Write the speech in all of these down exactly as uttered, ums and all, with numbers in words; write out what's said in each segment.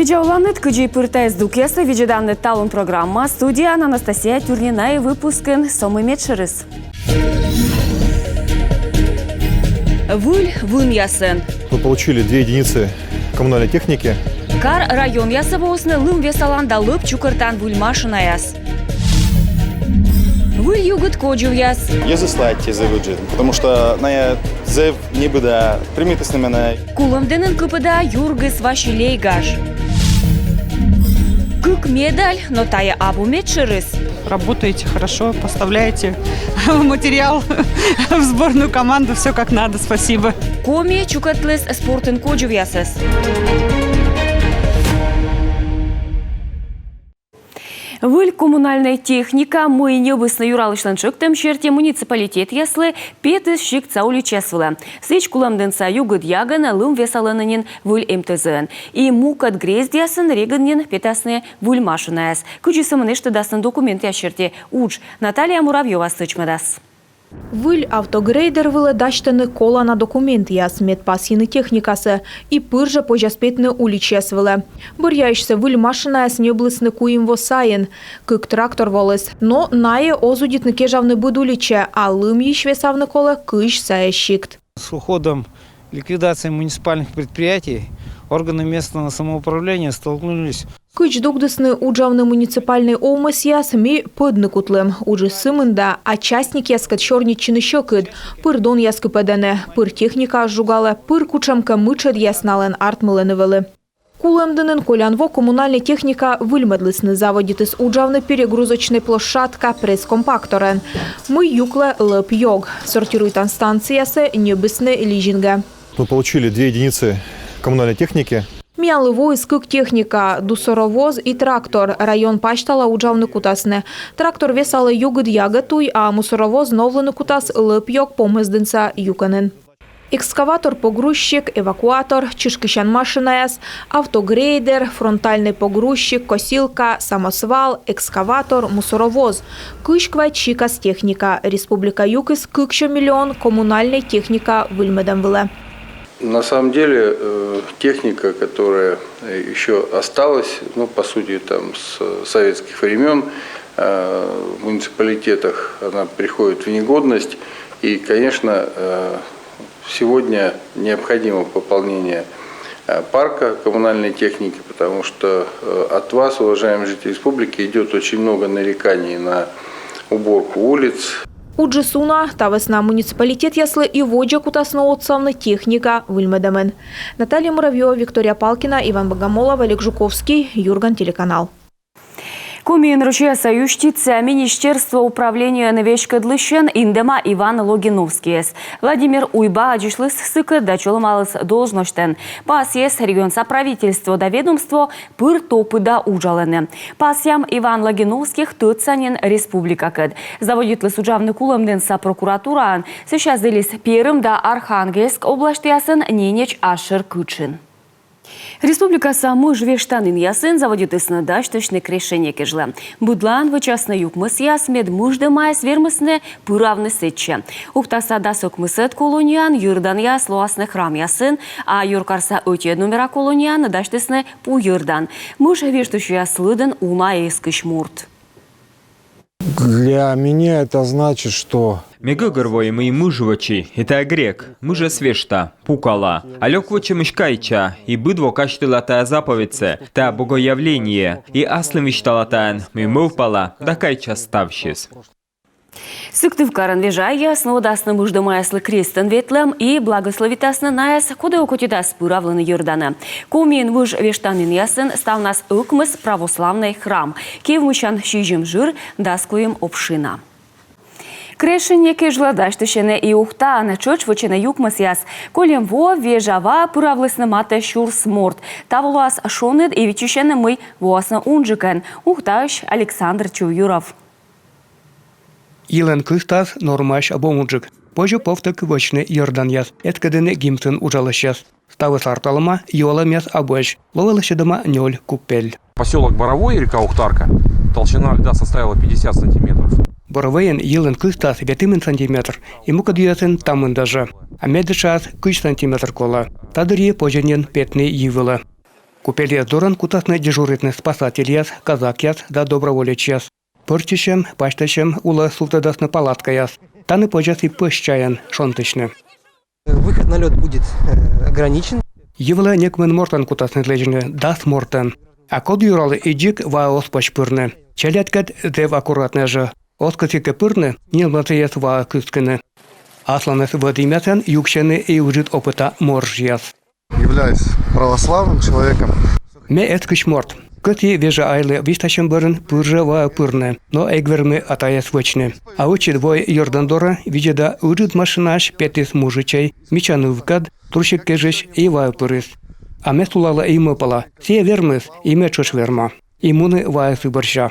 Видза оланныд, кыдзи пыр тайӧ здукъясӧ видзӧданныд «Талун» программа. Студияын Анастасия Тюрнина. И выпускын со мый медшӧрыс. Выль вынъясӧн. Мы получили две единицы коммунальной техники. Кар-районъясӧ воисны лым весалан да лӧп чукӧртан выль машинаяс. Выль югыд кодзувъяс. Йӧзыслы аттьӧ зэв ыджыд, потому что найӧ зэв небыда примитісны менӧ. Кулӧмдінын кыпӧдӧ юргис «Василей» гаж. Кык медаль, но тайӧ абу медшӧрыс. Работаете хорошо, поставляете материал в сборную команду, все как надо, спасибо. Коми чукӧртліс спортын кодзувъясӧс. Выль коммунальнӧй техника, мый ньӧбисны юралысьлӧн чӧктӧм серти муниципалитетъяслы, петіс сиктса уличаяс вылӧ. Сідз, Кулӧмдінса югыд ягӧн лым весалӧны нин выль МТЗ-ӧн. И мукӧд грездъясын регыд нин петасны выль машинаяс. Кыдзи сӧмын эштӧдасны документъяс серти удж, Наталья Муравьёва стӧчмӧдас. Выль автогрейдер вылӧ дасьтӧны колана документъяс, мед пасйыны техникасӧ, и пыр жӧ позяс петны уличаяс вылӧ. Бӧръяысьсӧ выль машинаяс ньӧблісны куим во сайын. Кык трактор воліс. Но найӧ оз удитны кежавны быд улича, а лымйысь весавны колӧ кызь сайӧ сикт. С уходом, ликвидацией муниципальных предприятий органы местного самоуправления столкнулись. Кыдз дугдісны уджавны муниципальнӧй овмӧсъяс, ми пӧдны кутлім. Уджыс сымында, а частникъяскӧд сёрнитчыны сьӧкыд. Пыр донъяс кыпӧдӧны, пыр техникаыс жугалӧ, пыр кутшӧмкӧ мытшӧдъяс налӧн артмылӧны вӧлі. Кулӧмдінын колян во коммунальнӧй техника выльмӧдлісны. Заводитіс уджавны перегрузочнӧй площадка пресс-компакторӧн, мый юклӧ лӧп-ёг. Сортируйтан станциясӧ ньӧбисны лизингӧ. Мы получили две единицы коммунальной техники. Миянлы воис кык техника: дусоровоз и трактор. Район пасьтала уджавны кутасны. Трактор весалӧ югыд ягӧ туй, а мусоровоз новлыны кутас лӧп-ёг Помӧсдінса юкӧнын. Экскаватор-погрузчик, эвакуатор, чышкысян машинаяс, автогрейдер, фронтальнӧй погрузчик, косилка, самосвал, экскаватор, мусоровоз. Кызь квайт сикас техника. Республика юкис кыксё миллион коммунальнӧй техника выльмӧдӧм вылӧ. На самом деле, э, техника, которая, э, ещё осталась, ну, по сути, там, с советских времён, э, в муниципалитетах, она приходит в негодность. И, конечно, э, сегодня необходимо пополнение, э, парка коммунальной техники, потому что, э, от вас, уважаемые жители республики, идёт очень много нареканий на уборку улиц. Уджыс уна, та вӧсна муниципалитетъяслы и водзӧ кутасны отсавны техника выльмӧдӧмӧн. Наталья Муравьёва, Виктория Палкина, Иван Богомолов, Олег Жуковский, Юрган телеканал. Комиын Россияса юстиция министерство управлениеӧн веськӧдлысьӧн индӧма Иван Логиновскийӧс. Владимир Уйба аддзысьліс сыкӧд да чолӧмаліс должностьтӧн. Пасйис, регионса правительство да ведомство пыр топыда уджалӧны. Пасъям, Иван Логиновских тӧдса нин республикакӧд. Заводитліс уджавны Кулӧмдінса прокуратураын, сэсся зілис Перым да Архангельск обласьтъясын, Ненеч асшӧр кытшын. Республикаса мыж вештанінъясын заводитісны дасьтысьны крещение кежлӧ. Быдлаын вӧчасны юкмӧсъяс, мед мыждӧмаяс вермисны пыравны сэтчӧ. Ухтаса дас ӧкмысӧд колонияын йӧрданъяс лоасны храмъясын, а Юркарса ӧтиӧд номера колонияын дасьтісны пу йӧрдан. Мыж вештысьяс лыдын уна эскысь морт. Для меня это значит, что... Ме гӧгӧрвои, мый мыж вӧчи, и тайӧ грех, мыжӧс вешта, пукала. А лёк вӧчӧмысь кайча, и быд во казьтыла тайӧ заповедьсӧ, тайӧ богоявление, и аслым висьтала тайӧн, мый мӧвпала да кайчас ставсьыс. Сыктывкарын вежайяс нуӧдасны мыждӧмаяслы крестӧн ветлӧм и благословитасны найӧс, коді окотитас пыравлыны йӧрданӧ. Комиын мыж вештанінъясын ставнас ӧкмыс православнӧй храм, кевмысян сизим жыр, дас куим община. Крещение кежлӧ дасьтысьӧны и Ухтаын. Тшӧтш вӧчӧны юкмӧсъяс. Кольӧм во вежа ва пыравлісны матӧ сюрс морт. Таво лоас шоныд и виччысьӧны, мый воасны унджыкӧн. Ухтаысь Александр Чувьюров. Йылын кывтас нормаысь абу унджык. Позьӧ повтӧк вӧчны йӧрданъяс, эскӧдны гимн сын уджалысьяс. Ставыс арталӧма, юалӧмъяс абуӧсь. Лоӧ лӧсьӧдӧма нёль купель. Посёлок Боровой, река Ухтарка, толщина льда составила пятьдесят сантиметров. Боровойын йылын кывтас ветымын сантиметр, и мукӧдъясын та мында жӧ. А меддыршас кызь сантиметр колӧ. Та дырйи позьӧ нин петны йи вылӧ. Купельяс дорын кутасны дежуритны спасательяс, казакъяс да доброволечьяс. Пӧрччысьӧм, пасьтасьӧм улӧ сувтӧдасны палаткаяс. Тані позяс и пӧсь чайӧн шонтысьны. Выход на лёд будет э, ограничен. Йи вылӧ некымын мортӧн кутасны лэдзны, дас мортӧн. А кодъюралы и дзик ваӧ оз позь пырны. Челядькӧд зэв аккуратнӧйӧсь. Оз кӧсйы кӧ пырны, нин матыяс ваӧ кыскыны. Асланыс вӧдімъясӧн юксьӧны и ыджыд опыта моржъяс. Являюсь православным человеком. Ме эскысь морт. Кӧсйи вежа айлы висьтасьӧм бӧрын пыр жӧ ваӧ пырны, но эг вермы атаяс вӧчны. А ӧтчыд вои Йордан дорӧ, видзӧда, ыджыд машинаысь петіс мужичӧй, мича нывкӧд, трусик кежысь, и ваӧ пырис. А ме сулала и мӧвпала: сійӧ вермис, и ме тшӧтш верма. И муні ваӧ сы бӧрся.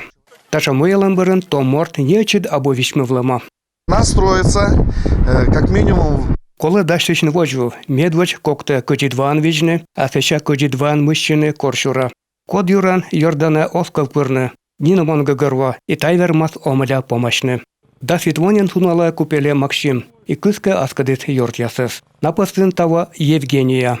Татшӧм муялӧм бӧрын том морт ни ӧтчыд абу висьмывлӧма. Настроиться, э, как минимум. Колӧ дасьтысьны водзвыв, медводз кокті кӧдзыд ваӧн видзны, а сэсся кӧдзыд ваӧн мыссьыны корсюрӧ. Кодъюрӧн Йорданӧ оз ков пырны, нинӧм он гӧгӧрво, и тай вермас омӧля помасьны. Дас вит во нин суналӧ купельӧ Максим и кыскӧ аскӧдыс ёртъясӧс. На пӧ сын таво Евгения.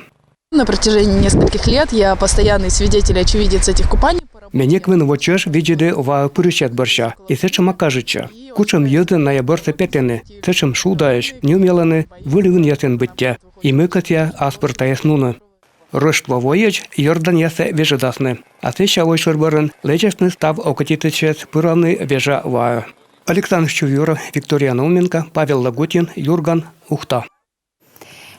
На протяжении нескольких лет я постоянный свидетель и очевидец этих купаний. Ме некымын во чӧж видзӧді ваӧ пырысьяс бӧрся, и сэтшӧма кажитчӧ. Кутшӧм йӧзӧн найӧ бӧрсӧ петӧны, сэтшӧм шудаӧсь, нюмъялӧны, выль ынъясын быттьӧ. И мыйкӧсъя ас пыр тайӧс нуны. Рӧштво воӧдз Йорданъясӧ вежӧдасны, а сэсся ойшӧр бӧрын лэдзасны став окотитысьӧс пыравны вежа ваӧ. Александр Чувьюров, Виктория Науменко, Павел Лагутин, «Юрган», Ухта.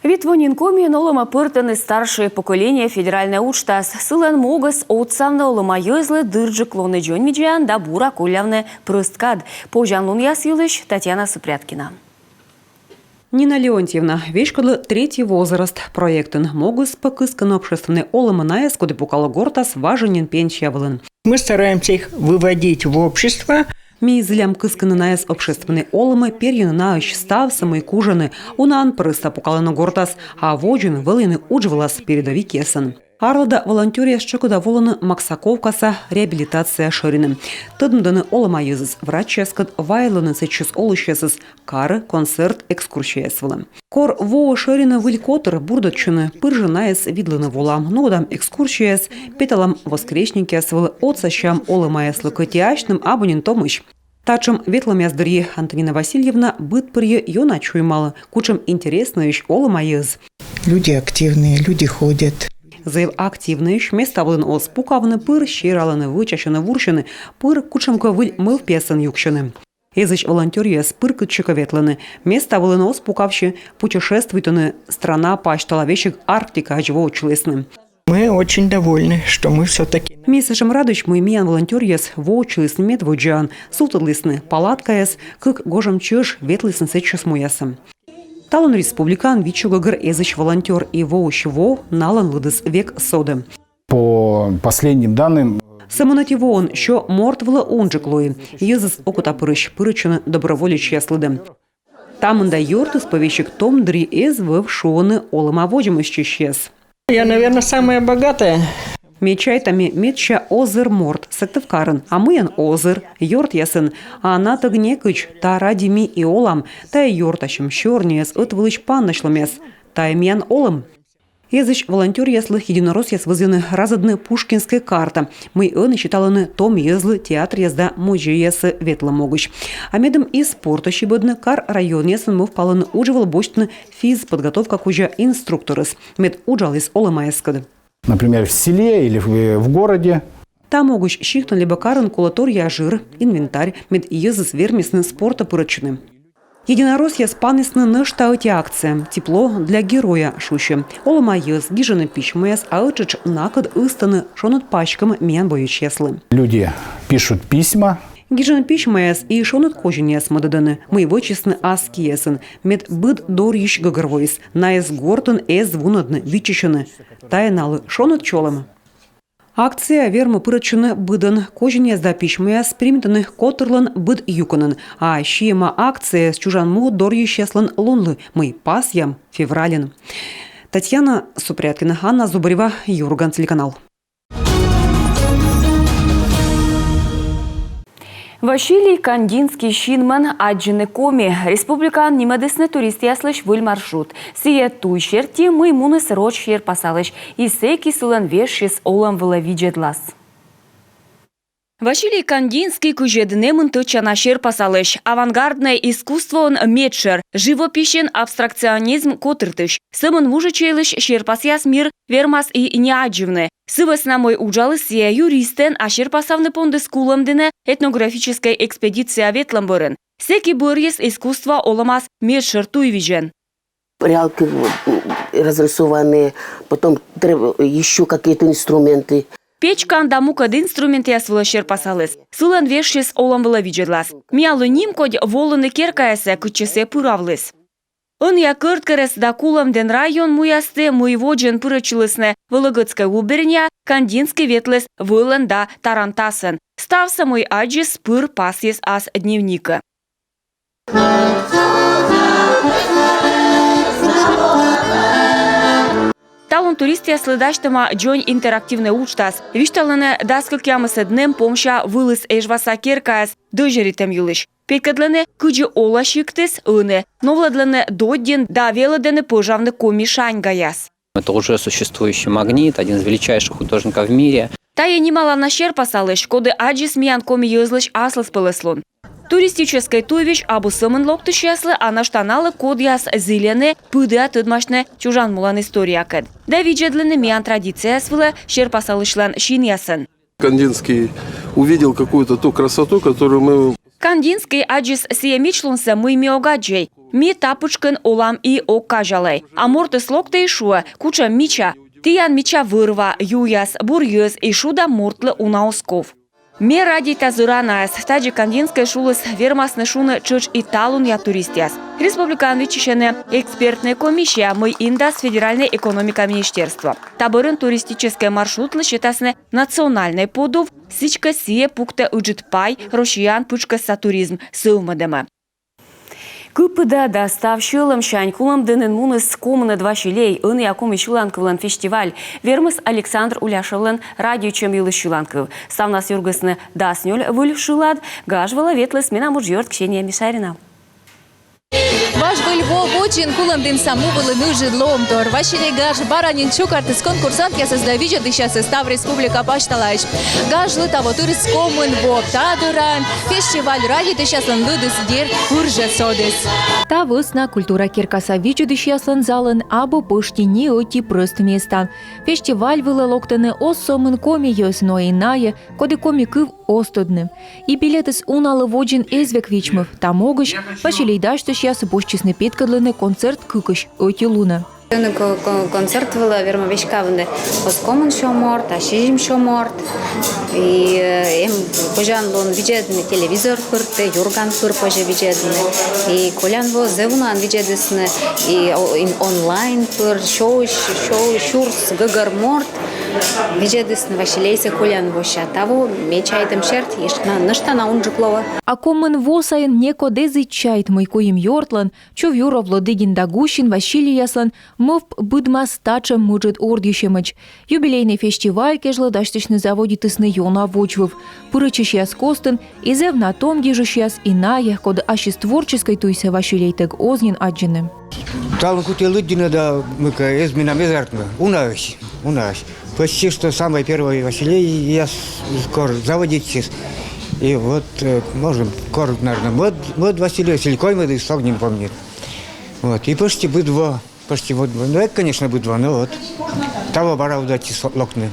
Вит во нин Комиын олӧмӧ пӧртӧны «Старшее поколение» федеральнӧй уджтас. Сылӧн могыс — отсавны олӧма йӧзлы дырджык лоны дзоньвидзаӧн да бура коллявны прӧст кад. Позянлунъяс йылысь Татьяна Супряткина. Нина Леонтьевна веськӧдлӧ «Третий возраст» проектӧн. Могыс пӧ — кыскыны общественнӧй олӧмӧ найӧс, коді пукалӧ гортас важӧн нин пенсия вылын. Мы стараемся их выводить в общество. Ми зілям кыскыны найӧс общественнӧй олӧмӧ, перйыны наысь ставсӧ, мый кужӧны. Унаӧн прӧста пукалӧны гортас, а водзын вӧліны удж вылас передовикъясӧн. Арлыда волонтёръяс тшӧкыда волӧны Максаковкаса реабилитация шӧринӧ. Тӧдмӧдӧны олӧма йӧзӧс врачьяскӧд, вайлӧны сэтчӧс олысьясӧс, карӧ концерт, экскурсияяс вылӧ. Кор воӧ шӧринӧ выль котыр бурдӧдчыны, пыр жӧ найӧс видлыны волам, нуӧдам экскурсияяс, петалам воскресникъяс вылӧ, отсасям олӧмаяслы, кӧть и асьным абу нин томысь. Татшӧм ветлӧмъяс дырйи Антонина Васильевна быдпырйӧ ёна чуймалӧ, кутшӧм интереснӧйӧсь олӧма йӧз. Люди активные, люди ходят. Зэв активнӧйӧсь, места вылын оз пукавны, пыр сералӧны, вӧчасьӧны, вурсьӧны, пыр кутшӧмкӧ выль мӧвпъясӧн юксьӧны. Эзысь волонтёръяс пыр кытчӧкӧ ветлӧны, места вылын оз пукавсьы, путешествуйтӧны страна пасьтала, весиг Арктикаӧдз воӧдчылісны. Мы очень довольны, что мы все-таки... Ми сэтшӧм радӧсь, мый миян волонтёръяс воӧдчылісны медводдзаӧн, сувтӧдлісны палаткаяс, кык гожӧм чӧж ветлісны сэтчӧс муясӧ. Талун республикаын витсё гӧгӧр эзысь волонтёр, и воысь во налӧн лыдыс век содӧ. По последним данным, сӧмын ӧти воын сё морт вылӧ унджык лои. Йӧзыс окотапырысь пырӧдчӧны доброволечьяс лыдӧ. Та мында ёртыс пӧ весиг том дырйи эз вӧв, шуӧны олӧма водзмӧстчысьяс. Я, наверное, самая богатая. Ме чайта, ме медся озыр морт Сыктывкарын, а мыйӧн озыр ёртъясӧн. А натӧг некыдз, та ради ми и олам. Тайӧ ёртасьӧм, сёрниыс, ӧтвылысь паныдасьлӧмъяс. Тайӧ миян олӧм. Эзысь волонтёръяслы единороссъяс вӧзйӧны разӧдны Пушкинскӧй карта, мый ӧні сеталӧны том йӧзлы театръяс да музейясӧ ветлӧм могысь. А медым и спортӧ сибӧдны, кар-районъясын мӧвпалӧны удж вылӧ босьтны физподготовка кузя инструкторӧс, мед уджаліс олӧмаяскӧд. Например, в селе или в, в городе. Та могысь сиктын либӧ карын колӧ торъя жыр, инвентарь, мед йӧзыс вермисны спортӧ пырӧдчыны. Единороссъяс панісны нӧшта ӧти акция «Тепло для героя» шусьӧ. Олӧма йӧз гижӧны письмӧяс, а ӧттшӧтш накӧд ыстӧны шоныд паськӧм миян боечьяслы. Люди пишут письма. Гижӧны письмӧяс и шоныд козинъяс мӧдӧдӧны, мый вӧчисны ас киясӧн, мед быд дорйысь гӧгӧрвоис: найӧс гортын эз вунӧдны, виччысьӧны. Тайӧ налы шоныд чолӧм. Акцияӧ вермӧ пырӧдчыны быдӧн. Козинъяс да письмӧяс примитӧны котырлӧн быд юкӧнын. А сиӧма акцияыс чужан му дорйысьяслӧн лунлы, мый пасъям февральын. Татьяна Супряткина, Анна Зубарева, «Юрган» телеканал. Василий Кандинский синмӧн аддзыны Коми. Республикаын нимӧдісны туристъяслысь выль маршрут. Сійӧ туй серти, мый муніс Роч серпасалысь. И сэки сылӧн вежсьыс олӧм вылӧ видзӧдлас. Василий Кандинский кызьӧд нэмын тӧдчана серпасалысь. Авангарднӧй искусствоын медшӧр, живописьын абстракционизм котыртысь. Сӧмын мужичӧйлысь серпасъяс мир вермас и не аддзывны. Сы вӧсна мый уджаліс сійӧ юристӧн, а серпасавны пондіс Кулӧмдінӧ этнографическӧй экспедиция ветлӧм бӧрын. Сэки бӧрйис искусство олӧмас медшӧр туйвизьӧн. Прялки, м, разрисованные, потом треб-, ещё какие-то инструменты. Печкан да мукӧд инструментъяс вылӧ серпасаліс. Сылӧн вежсьыс олӧм вылӧ видзӧдлас. Миянлы нимкодь волыны керкаясӧ, кытчӧ сійӧ пыравліс. Ӧнія Кӧрткерӧс да Кулӧмдін район муясті, мый водзын пырӧдчылісны Вӧлӧгӧтскӧй губерния, Кандинский ветліс вӧлӧн да тарантасӧн. Ставсӧ, мый аддзис, пыр пасйис ас дневникӧ. Талун туристъяслы дасьтӧма дзонь интерактивнӧй уджтас. Висьталӧны дас кӧкъямысӧд нэм помся Вылыс Эжваса керкаыс дӧзьӧритӧм йылысь. Петкӧдлӧны, кыдзи олӧ сиктыс ӧні, новлӧдлӧны доддьын да велӧдӧны пӧжавны коми шаньгаяс. Это уже существующий Магнит, один из величайших художников в мире. Тайӧ нималана серпасалысь, коді аддзис миян коми йӧзлысь аслыспӧлӧслун. Туристическӧй туйвизь абу сӧмын локтысьяслы, а нӧшта налы, кодъяс зільӧны пыдіа тӧдмасьны чужан мулан историякӧд да видзӧдлыны миян традицияяс вылӧ серпасалысьлӧн синъясӧн. Кандинский увидел какую-то ту красоту, которую мы... Кандинский аддзис сійӧ мичлунсӧ, мый ми ог аддзӧй. Ми та пытшкын олам и ог казялӧй. А мортыс локтӧ и шуӧ: кутшӧм мича. Тіян мича вӧр-ва, юяс, бур йӧз и шуда мортлы уна оз ков. Ме радейта зыранаӧс. Тадзи Кандинскӧй шуліс вермасны шуны тшӧтш и талунъя туристъяс. Республикаын виччысьӧны экспертнӧй комиссия, мый индас федеральнӧй экономика министерство. Та бӧрын туристическӧй маршрутлы сетасны национальнӧй подув, сідзкӧ, сійӧ пуктӧ ыджыд пай Россияын пытшкӧсса туризм сӧвмӧдӧмӧ. Кыпыда да став сьӧлӧмсянь Кулӧмдінын муніс комынӧд «Василей» — ӧнія коми сьыланкывлӧн фестиваль. Вермис Александр Уляшевлӧн радейтчӧм йылысь сьыланкыв. Ставнас юргисны дас нёль выль шылад. Гаж вылӧ ветліс менам уджъёрт Ксения Мишарина. Важ выль во водзын Кулӧмдінса му вылын ыджыд лоӧмтор. «Василей» гаж бара нин чукӧртіс конкурсантъясӧс да видзӧдысьясӧс став республика пасьталаысь. Гажлы таво тырис комын во. Та дыра фестиваль радейтысьяслӧн лыдыс, дерт, пыр жӧ содіс. Та вӧсна культура керкаса видзӧдысьяслӧн залын абу пӧшти ни ӧти прӧст места. Фестиваль вылӧ локтӧны оз сӧмын коми йӧз, но и найӧ, коді коми кыв оз тӧдны. И билетыс уналы водзын эз век вичмыв. Та могысь «Василей» дасьтысьяс босьтчисны петкӧдлыны концерт кыкысь ӧти лунӧ. Ӧні ко-, ко-, концерт вылӧ вермӧ веськавны оз комын сё морт, а сизим сё морт. И, э, эм позянлун видзӧдны телевизор пыртӧ, «Юрган» пыр позьӧ видзӧдны. И колян во зэв унаӧн видзӧдісны, и о-, и онлайн пыр, сё, сё, сюрс гӧгӧр морт видзӧдісны «Василейсӧ» колян вося. Таво, ме чайтӧм серти, и нӧшта на унджык лоӧ. А комын во сайын некод эз и чайт, мый куим ёртлӧн, Чувьюров, Лодыгин да Гущин, «Василейяслӧн» мӧвп быдмас татшӧм мытшӧд ордйысьӧмӧдз. Юбилейнӧй фестиваль кежлӧ дасьтысьны заводитісны ёна водзвыв. Пырӧдчысьяс костын и зэв на том гижысьяс, и найӧ, коді ассьыс творческӧй туйсӧ «Василейтӧг» оз нин аддзыны. Талун кутіа лыддьыны да, мыйкӧ эз менам эз артмы. Унаысь, унаысь. Почти что самый первый «Василейяс» кор заводитчис. И вот, э, может, кор, наверное, мӧд, мӧд «Василей», или коймӧдыс, сог нин помнит. Вот. И почти быд во, почти вот, ну, это, конечно, быд во, ну вот. Таво бара удачи локны.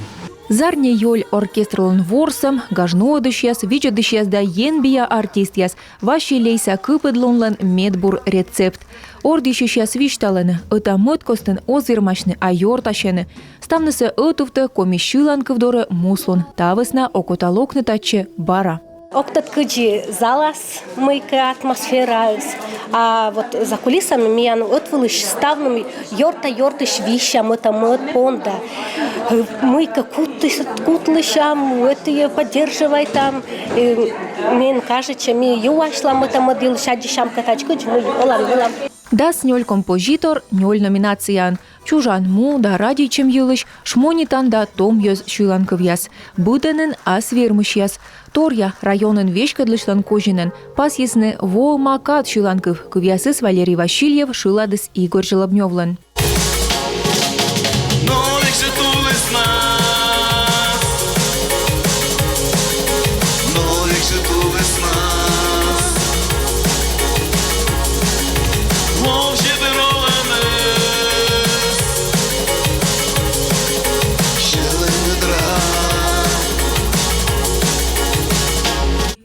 «Зарни ёль» оркестрлӧн ворсӧм, гаж нуӧдысьяс, видзӧдысьяс да енбиа артистъяс — «Василейса» кыпӧдлунлӧн медбур рецепт. Ордйысьысьяс висьталӧны, ӧта-мӧд костын оз вермасьны, а ёртасьӧны. Ставнысӧ ӧтувтӧ коми сьыланкыв дорӧ муслун. Та вӧсна окота локны татчӧ бара. Ог тӧд, кыдзи залас, мыйкӧ атмосфераыс. А вот за кулисами миян ӧтвылысь ставным ёрта-ёртысь висям ӧта-мӧд понда. Мыйкӧ кут-, кутлысям, ӧтіӧ поддерживайтам. Мен кажется, ми юасьлам ӧта-мӧд йылысь, аддзысям кӧ тадз, кыдз мый олам-вылам. Дас нёль композитор нёль номинацияын. Чужан му да радейтчӧм йылысь шмонитан да том йӧз сьыланкывъяс. Быдӧнын ас вермысьяс. Торъя районын веськӧдлысьлӧн козинӧн пасйисны «Воӧма кад» сьыланкыв. Кывъясыс Валерий Васильев, шыладыс Игорь Желобнёвлӧн.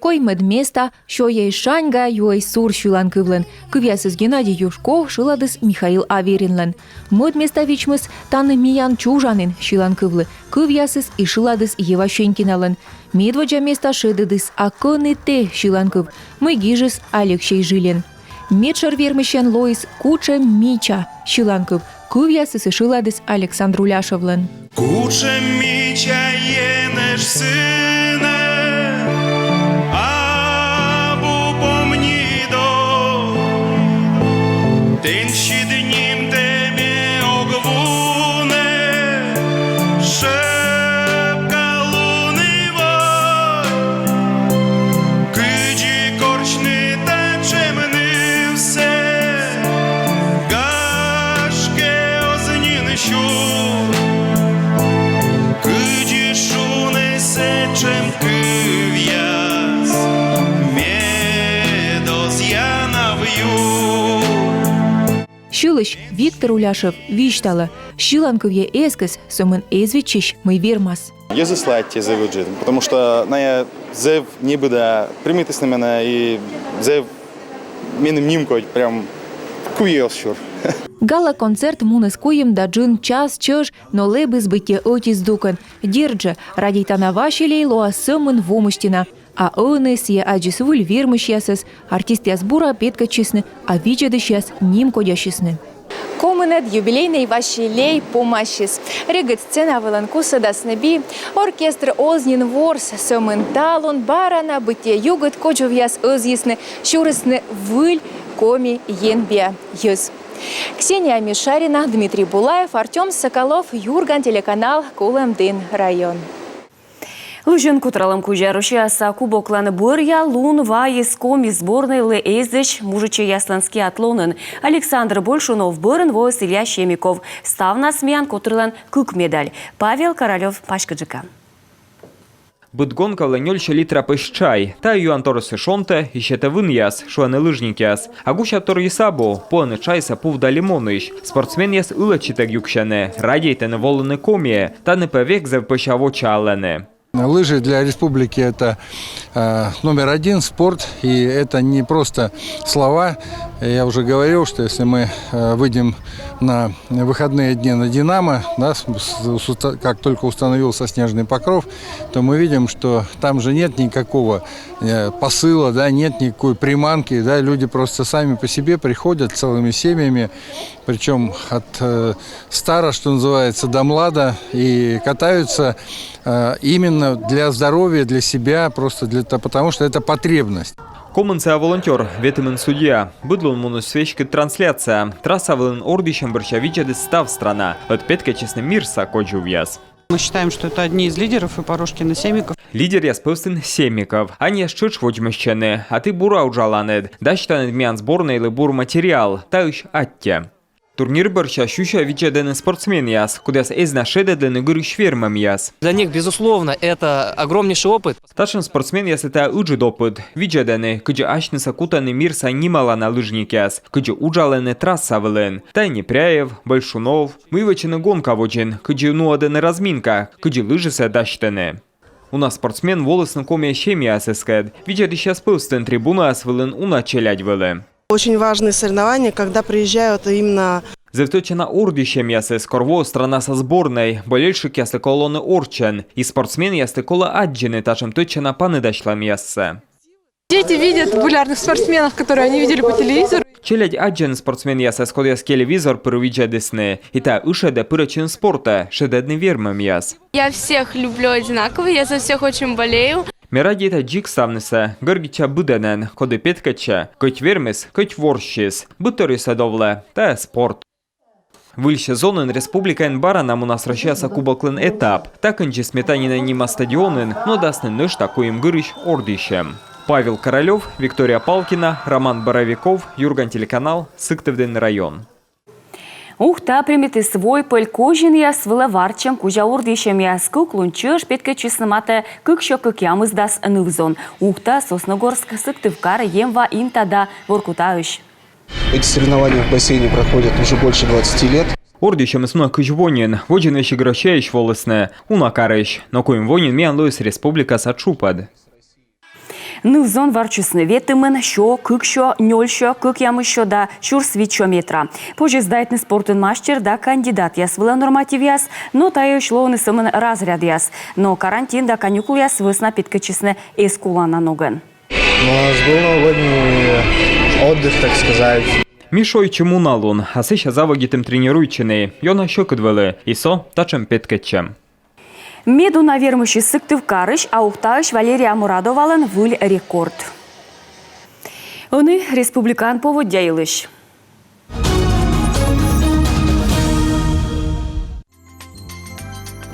Коймӧд места сёйӧй шаньга, юӧй сур сьыланкывлӧн. Кывъясыс Геннадий Юшков, шыладыс Михаил Аверинлӧн. Мӧд места вичмис «Тані миян чужанін» сьыланкывлы. Кывъясыс и шыладыс Ева Сенькиналӧн. Медводдза места шедӧдіс «А кӧні тэ» сьыланкыв, мый гижис Алексей Жилин. Медшӧр вермысьӧн лоис «Кутшӧм мича» сьыланкыв. Кывъясыс и шыладыс Александр Уляшевлӧн. Кутшӧм мича енэж сынӧ, абу помнитӧ, тэнсьыд нимтӧ ме ог вунӧ, шӧпкалунӧй вой, кыдзи корсьны татшӧм нывсӧ, гашкӧ, оз нин сюр. Кыдзи шуны сэтшӧм кывъяс, мед оз янав юр. Сьылысь Виктор Уляшев висьталӧ: сьыланкывйӧ эскӧс сӧмын эз виччысь, мый вермас. Йӧзыслы аттьӧ зэв ыджыд, потому что найӧ зэв небыда примитісны менӧ и зэв меным нимкодь, прям куйӧ оз сюр. Гала-концерт муніс куим да джын час чӧж, но лэбис быттьӧ ӧти здукӧн. Дерт жӧ, радейтана «Василей» лоас сӧмын во мысти на. А ӧні сійӧ аддзис выль вермысьясӧс, артистъяс бура петкӧдчисны, а видзӧдысьяс нимкодясисны. Комынӧд юбилейнӧй «Василей» помасис. Регыд сцена вылын кусӧдасны би. Оркестр оз нин ворс, сӧмын талун бара на быттьӧ югыд кодзувъяс ӧзйисны, сюрисны выль коми енбиа йӧз. Ксения Мишарина, Дмитрий Булаев, Артём Соколов, «Юрган» телеканал, Кулӧмдін район. Лыжиӧн котралӧм кузя Россияса кубоклӧн бӧръя лун вайис коми сборнойлы эзысь мужичӧйяслӧн скиатлонын. Александр Большунов бӧрын воис Илья Щемиков. Ставнас миян котырлӧн кык медаль. Павел Королёв паськыдджыка. Быд гонка вылӧ нёльсё литра пӧсь чай. Тайӧ юан торъясӧс шонтӧ и сетӧ вынъяс, шуӧны лыжникъяс. А гусяторйыс абу, пуӧны чайсӧ пув да лимонысь. Спортсменъяс ылӧдчытӧг юксьӧны, радейтӧны волыны Комиӧ. Тані пӧ век зэв пӧся вочаалӧны. Лыжи для республики — это, э, номер один спорт, и это не просто слова. Я уже говорил, что если мы, э, выйдем на выходные дни на «Динамо», да, с-, с-, с-, как только установился снежный покров, то мы видим, что там же нет никакого, э, посыла, да, нет никакой приманки, да, люди просто сами по себе приходят целыми семьями, причём от, э, стара, что называется, до млада, и катаются, э, именно для здоровья, для себя, просто для то-, потому что это потребность. Комын сайӧ волонтёр, ветымын судья. Быд лун муніс веськыд трансляция. Трасса вылын ордйысьӧм бӧрся видзӧдіс став страна. Ӧд петкӧдчисны мирса кодзувъяс. Мы считаем, что это одни из лидеров, и Порошкин, и Семиков. Лидеръяс пӧвстын Семиков. Аньяс тшӧтш водзмӧстчӧны, а ті бура уджаланныд. Дасьтанныд миян сборнойлы бур материал. Таысь аттьӧ. Турнир бӧрся сюся видзӧдӧны спортсменъяс, кодъяс эз на шедӧдлыны гырысь вермӧмъяс. Для них, безусловно, это огромнейший опыт. Татшӧм спортсменъяслы тайӧ ыджыд опыт. Видзӧдӧны, кыдзи асьнысӧ кутӧны мирса нималана лыжникъяс, кыдзи уджалӧны трасса вылын. Тайӧ Непряев, Большунов, мый вӧчӧны гонка водзын, кыдзи нуӧдӧны разминка, кыдзи лыжисӧ дасьтӧны. Уна спортсмен волісны Комиӧ семьяясыскӧд. Видзӧдысьяс пӧвстын трибунаыс вылын уна челядь вӧлі. Очень важные соревнования, когда приезжают именно... Зэв тӧдчана ордйысьӧмъясыс, кор воӧ странаса сборнӧй. Болельщикъяслы колӧ лоны орччӧн, и спортсменъяслы колӧ аддзыны татшӧм тӧдчана паныдасьлӧмъяссӧ. Дети видят популярных спортсменов, которые они видели по телевизору. Челядь аддзӧны спортсменъясӧс, кодъяс телевизор пыр видзӧдісны. И тайӧ ышӧдӧ пырӧдчыны спортӧ, шедӧдны вермӧмъяс. Я всех люблю одинаково, я за всех очень болею. Ме радейта дзик ставнысӧ, гӧрдитча быдӧнӧн, коді петкӧдчӧ, кӧть вермис, кӧть ворссис. Быдторйыс ӧд овлӧ, тайӧ спорт. Выль сезонын республикаын бара на мунас Россияса кубоклӧн этап. Та кындзи Сметанинӧй нима стадионын нуӧдасны нӧшта куим гырысь ордйысьӧм. Павел Королёв, Виктория Палкина, Роман Боровиков, «Юрган» телеканал, Сыктывдін район. Ухта примитіс Вой пӧль козинъяс вылӧ варччӧм кузя ордйысьӧмъяс. Кык лун чӧж петкӧдчисны матӧ кыксё кӧкъямысдас ныв-зон: Ухта, Сосногорск, Сыктывкар, Емва, Инта да Воркутаысь. Эти соревнования в бассейне проходят уже больше двадцати лет. Ордйысьӧмыс мунӧ кызь во нин. Водзын весиг Россияысь волісны, уна карысь. Но куим во нин миян лоис республикаса тшупӧд. Ныв-зон варччисны ветымын, сё, кыксё, нёльсё, кӧкъямыссё да сюрс витсё метра. Позьӧ сдайтны спортын мастер да кандидатъяс вылӧ нормативъяс, но тайӧс лоӧны сӧмын разрядъяс. Но карантин да каникулъяс вӧсна петкӧдчисны эз колана ногӧн. Ну, у нас был новогодний отдых, так сказать. Ми шойччим уналун, а сэсся заводитім тренируйтчыны, ёна сьӧкыд вӧлі, и со татшӧм петкӧдчӧм. Медуна вермысьыс Сыктывкарысь, а Ухтаысь Валерия Мурадовалӧн выль рекорд. Ӧні республикаын поводдя йылысь.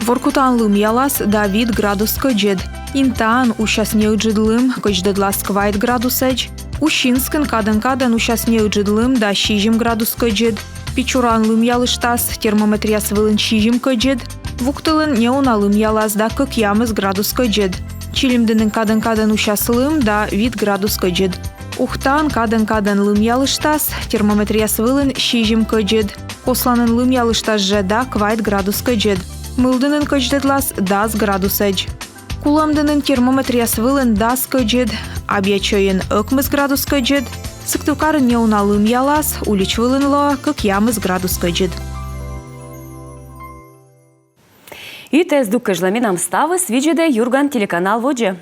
Воркутаын лымъялас да вит градус кӧдзыд. Интаын усяс неыджыд лым, кӧдздӧдлас квайт градусӧдз. Усинскын кадӧн-кадӧн усяс неыджыд лым да сизим градус кӧдзыд. Печораын лымъялыштас, термометръяс вылын сизим кӧдзыд. Вуктылын неуна лымъялас да кӧкъямыс градус кӧдзыд. Чилимдінын кадӧн-кадӧн усяс лым да вит градус кӧдзыд. Ухтаын кадӧн-кадӧн лымъялыштас, термометръяс вылын сизим кӧдзыд. Косланын лымъялыштас жӧ да квайт градус кӧдзыд. Мылдінын кӧдздӧдлас дас градусӧдз. Кулӧмдінын термометръяс вылын дас кӧдзыд, Абъячойын ӧкмыс градус кӧдзыд. Сыктывкарын неуна лымъялас, улич вылын лоӧ кӧкъямыс градус кӧдзыд. И тайӧ здук кежлӧ менам ставыс. Видзӧдӧй «Юрган» телеканал водзӧ.